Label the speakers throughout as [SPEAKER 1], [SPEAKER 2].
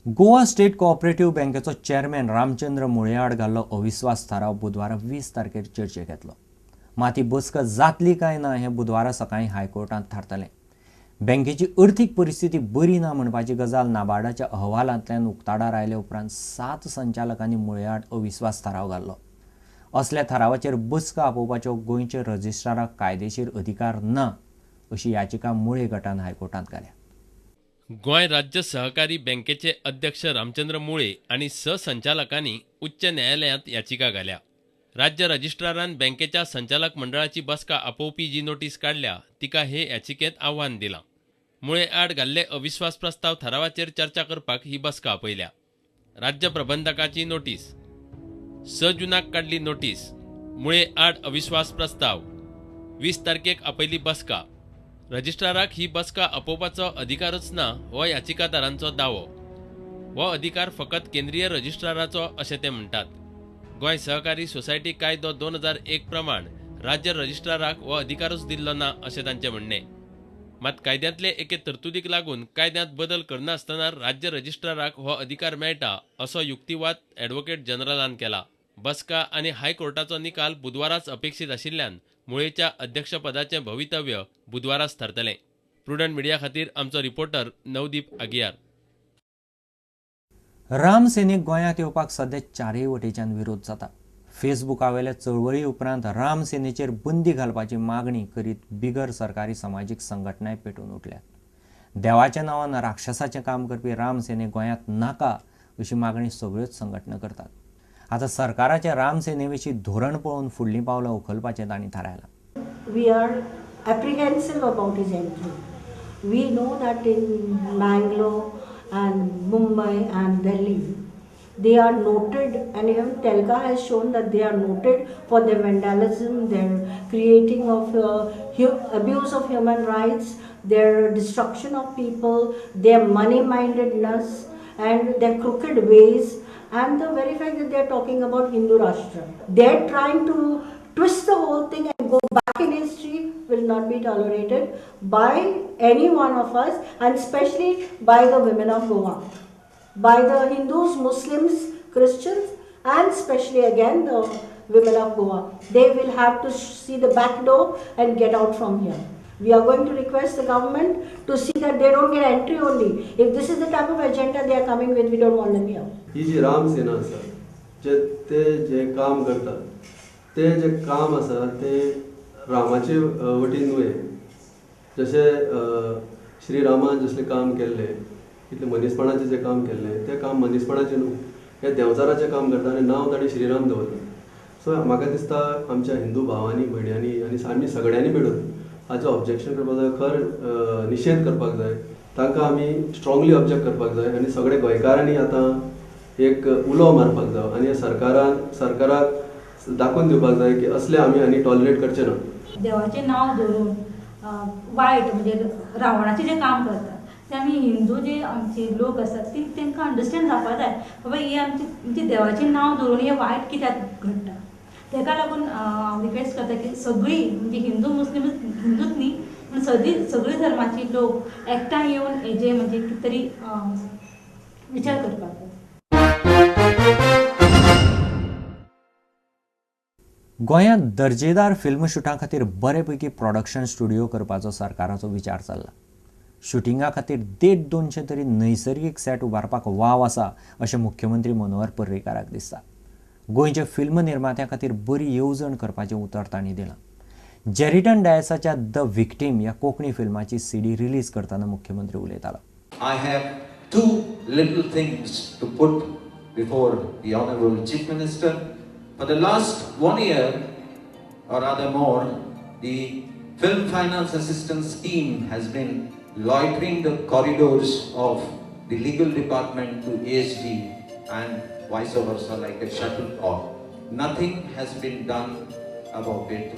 [SPEAKER 1] Goa state cooperative बँकेचो chairman Ramchandra मुळे आड घाल्लो अविस्वास थाराव बुधवारा 20 तारखेर चर्चेक येतलो. मात ही बसका जातली काय ना हें बुधवारा सकाळीं हायकोर्टांत थारतलें. बँकेची अर्थीक परिस्थिती बरी ना म्हणपाची गजाल नाबार्डाच्या अहवालांतल्यान उक्ताडार आयले उपरांत 7 संचालकांनी मुळे आड अविस्वास थाराव घाल्लो. असल्या थारावाचेर बसका आपोवपाच्यो गोंयचे रजिस्ट्राराक कायदेशीर अधिकार ना अशी याचिका मुळे गटान हायकोर्टांत घाल्या.
[SPEAKER 2] गोंय राज्य सहकारी बँकेचे अध्यक्ष रामचंद्र मुळे आनी 6 संचालकांनी उच्च न्यायालयांत याचिका घाल्या. राज्य रजिस्ट्रारान बँकेच्या संचालक मंडळाची बसका आपोवपी जी नोटीस काडल्या तिका हे याचिकेंत आव्हान दिलां. मुळे आड घाल्ले अविस्वास प्रस्ताव थारावाचेर चर्चा करपाक ही बसका आपयल्या. राज्य प्रबंधकाची नोटीस 6 जूनाक काडली नोटीस. मुळे आड अविस्वास प्रस्ताव 20 तारखेक आपयली बसका. रजिस्ट्राराक ही बसका आपोवपाचो अधिकारच ना हो याचिकादारांचो दावो. हो अधिकार फकत केंद्रीय रजिस्ट्राराचो अशें ते म्हणटात. गोंय सहकारी सोसायटी कायदो 2001 प्रमाण राज्य रजिस्ट्राराक हो अधिकारच दिल्लो ना अशें तांचें म्हणणें. मात कायद्यांतले एके तरतुदीक लागून कायद्यांत बदल करनासतना राज्य रजिस्ट्राराक हो अधिकार मेळटा असो युक्तिवाद ॲडव्होकेट जनरलान केला. बसका आनी हायकोर्टाचो निकाल बुधवाराच अपेक्षीत आशिल्ल्यान मुळेच्या अध्यक्षपदाचें भवितव्य बुधवाराच थारतलें. प्रुडंट मिडिया खातीर आमचो रिपोर्टर नवदीप आगियार.
[SPEAKER 1] राम सेनेक गोंयांत येवपाक सध्या चारय वटेच्यान विरोध जाता. फेसबुकावेल्या चळवळी उपरांत राम सेनेचेर बंदी घालपाची मागणी करीत बिगर सरकारी समाजीक संघटनाय पेटून उठल्यात. देवाच्या नांवान राक्षसाचें काम करपी राम सेनेक गोंयांत नाका अशी मागणी सगळ्योच संघटना करतात. आतां सरकाराचें राम सेने विशीं धोरण पळोवन फुडलीं पावलां उखलपाचें तांणी थारायलां.
[SPEAKER 3] We are apprehensive about his entry. We know that in Mangalore and Mumbai and Delhi, they are noted, and even Telka has shown that they are noted for their vandalism, their creating of abuse of human rights, their destruction of people, their money-mindedness, and their crooked ways, and the very fact that they are talking about Hindu Rashtra. They are trying to twist the whole thing and go back in history will not be tolerated by any one of us, and especially by the women of Goa, by the Hindus, Muslims, Christians, and especially again the women of Goa. They will have to see the back door and get out from here. We are going to request the government to see that they don't get entry only. If this is the type of agenda they are coming with, we don't want them here.
[SPEAKER 4] ही जी राम सेना आसा जे ते जे काम करतात ते जे काम आसा ते रामाचे वटेन न्हय. जशें श्री रामान जसलें काम केल्लें, इतलें मनीसपणाचें जें काम केल्लें तें काम मनीसपणाचें न्हू, हें देंवचाराचें काम करता आनी नांव ताणें श्रीराम दवरलां. सो म्हाका दिसता आमच्या हिंदू भावांनी भयण्यांनी आनी आमी सगळ्यांनी मेळून हाचें ऑब्जेक्शन करपाक जाय, खर निशेध करपाक जाय, तांकां आमी स्ट्रांगली ऑब्जेक्ट करपाक जाय आनी सगळे गोंयकारांनी आतां एक उलो मारपाक जाय आनी सरकारान सरकाराक दाखोवन दिवपाक जाय की असले आमी आनी टॉलरेट करचे ना.
[SPEAKER 5] देवाचें नांव धरून वायट म्हणजे रावणाचें जें काम करतात ते आमी हिंदू जे आमचे लोक आसात ती तांकां अंडरस्टँड जावपाक जाय बाबा हे आमचे म्हणजे देवाचें नांव धरून हें वायट कित्याक घडटा. ताका लागून हांव रिक्वेस्ट करता की सगळीं म्हणजे हिंदू मुस्लीम हिंदूच न्ही पूण सगळी धर्माची लोक एकठांय येवन हेजे म्हणजे कितें तरी विचार करपाक जाय.
[SPEAKER 1] गोंयांत दर्जेदार फिल्म शुटां खातीर बरेपैकी प्रोडक्शन स्टुडिओ करपाचो सरकाराचो विचार चल्ला. शुटिंगा खातीर 150-200 तरी नैसर्गीक सेट उबारपाक वाव आसा अशें मुख्यमंत्री मनोहर पर्रीकाराक दिसता. गोंयच्या फिल्म निर्मात्यां खातीर बरी येवजण करपाचें उतर तांणी दिलां. जेरिटन डायसाच्या the victim ह्या कोंकणी फिल्माची सीडी रिलीज करतना मुख्यमंत्री उलयतालो.
[SPEAKER 6] I have two little things to put before the Honorable Chief Minister. For the last 1 year or rather more, the Film Finance Assistance Scheme has been loitering the corridors of the legal department to ASG and vice versa like a shuttlecock. Nothing has been done about it.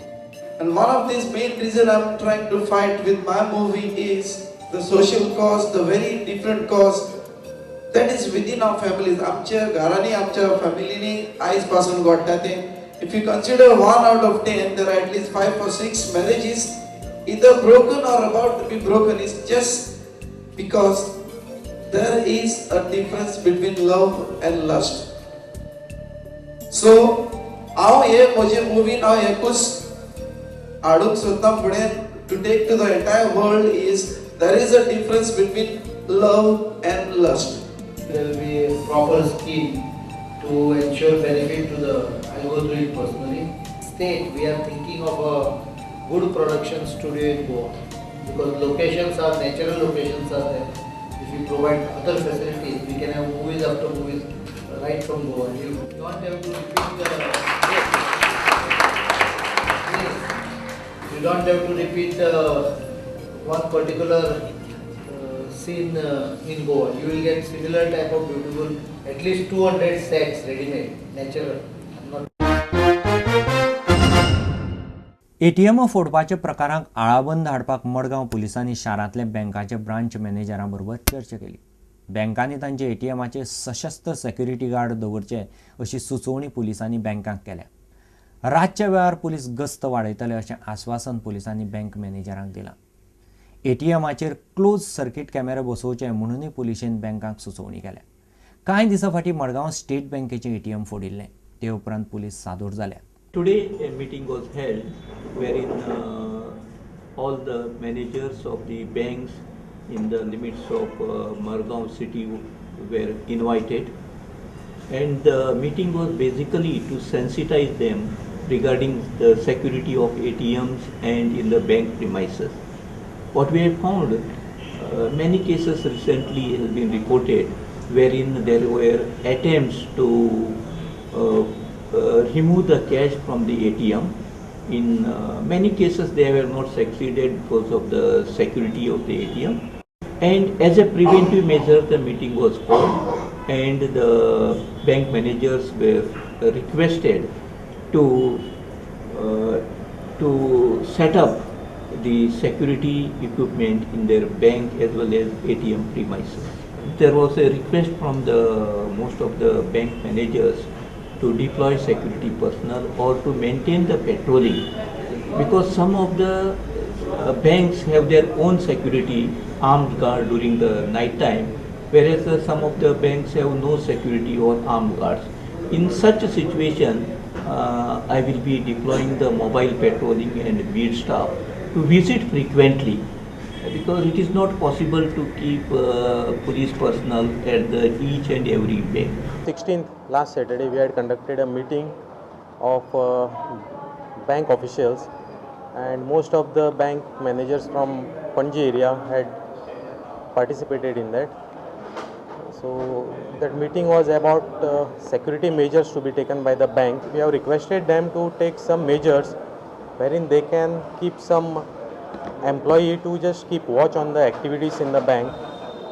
[SPEAKER 7] And one of these main reason I'm trying to fight with my movie is the social cause, the very different cause that is within our families. आमच्या घरांनी आमच्या फॅमिलीनी आयज पासून घडटा तें. If you consider 1 out of 10, there are at least 5 or 6 marriages either broken or about to be broken. It's just because There is a difference between love and lust. So हांव हे म्हजे मुवीन हांव एकूच हाडूंक सोदता फुडें to take to the entire world is there is a difference between love and lust.
[SPEAKER 8] There will be a proper scheme to ensure benefit to the, I go through it personally. State, we are thinking of a good production studio in Goa because locations are, natural locations are there. If we provide other facilities, we can have movies after movies right from Goa. You don't have to repeat the, yes, you don't have to repeat the one particular scene in Goa. You will get similar type of beautiful, at least 200 sets ready-made, natural.
[SPEAKER 1] ATM फोडपाच्या प्रकारांक आळाबंद हाडपाक मडगांव पुलिसांनी शारांतल्या बँकाच्या branch मॅनेजरां बरोबर चर्चा केली. बँकांनी तांचे एटीएमाचे सशस्त्र security guard दवरचे अशी सुचोवणी पुलिसांनी बँकांक केल्या. रातच्या वेळार पुलीस गस्त वाडयतले अशें आस्वासन पुलिसांनी बँक मॅनेजरांक दिलां. एटीएमाचेर क्लोज सर्किट कॅमेरा बसोवचे म्हणूनय पुलिशेन बँकांक सुचोवणी केल्या. कांय दिसां फाटीं मडगांव स्टेट बँकेचें एटीएम फोडिल्लें. ते उपरांत पुलीस सादूर जाल्या.
[SPEAKER 9] Today a meeting was held wherein all the managers of the banks in the limits of Margao city were invited, and the meeting was basically to sensitize them regarding the security of ATMs and in the bank premises. What we have found, many cases recently have been reported wherein there were attempts to remove the cash from the ATM. In many cases they have not succeeded because of the security of the ATM, and as a preventive measure the meeting was called and the bank managers were requested to set up the security equipment in their bank as well as ATM premises. There was a request from the most of the bank managers to deploy security personnel or to maintain the patrolling, because some of the banks have their own security armed guard during the night time, whereas some of the banks have no security or armed guards. In such a situation, I will be deploying the mobile patrolling and beat staff to visit frequently, because it is not possible to keep police personnel at the each and every bank.
[SPEAKER 10] 16th, last Saturday, we had conducted a meeting of bank officials, and most of the bank managers from Panji area had participated in that. So that meeting was about security measures to be taken by the bank. We have requested them to take some measures wherein they can keep some employee to just keep watch on the activities in the bank,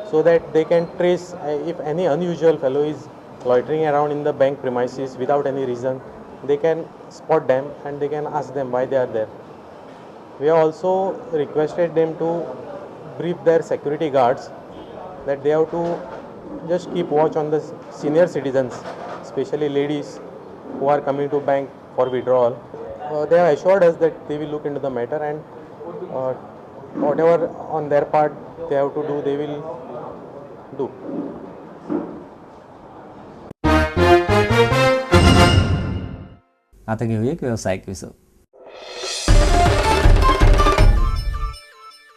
[SPEAKER 10] so that they can trace if any unusual fellow is loitering around in the bank premises without any reason, they can spot them and they can ask them why they are there. We have also requested them to brief their security guards that they have to just keep watch on the senior citizens, especially ladies who are coming to bank for withdrawal. They have assured us that they will look into the matter and whatever on their part they have to do, they will do.
[SPEAKER 1] आता घेऊया एक व्यावसायिक विसव.